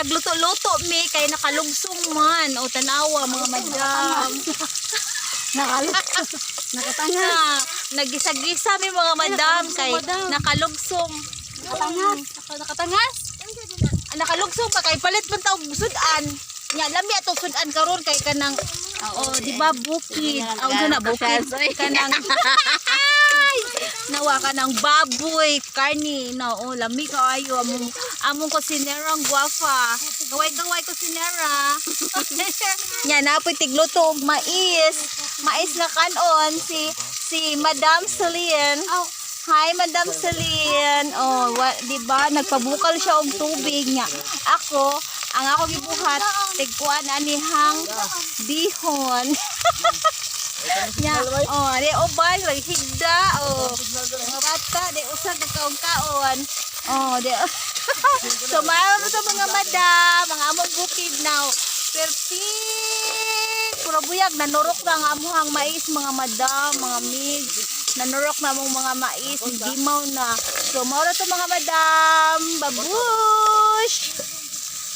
Nagluto-luto mi kay nakalugsong man. O, tanawa, mga madam. Nakalot. Nakatangas. Na, nagisa-gisa mi, mga madam, kay nakalugsong. Nakatangas. Nakatangas? Ah, nakalugsong pa kay palit man ta og sudan. Nya lami atong sudan karon kay kanang, oh, di ba bukid? Aw na bukid kanang ay, nawa ka ng baboy karni no. Oh, lami kaayo among among kusinerang guwafa. Kaway-kaway, kusinera. Nya napoy tigluto og mais. Mais nga kanon si si Madam Celine. Hi, Madam Celine. Oh, wa, di ba nagpabukal siya og tubig niya. Ako, ang ako gibuhat, tigkuan anihang bihon. Nya, oh, di uban lagi higda, oh. Mga bata, di usa ka kaon kaon. Oh, di. So maayo to, mga madam, mga among bukid now. Perfect. Puro buyag, nanurok na ang amuhang mais, mga madam, mga mig. Nanurok na among mga mais, gimaw na. So mao ra to, mga madam. Babush.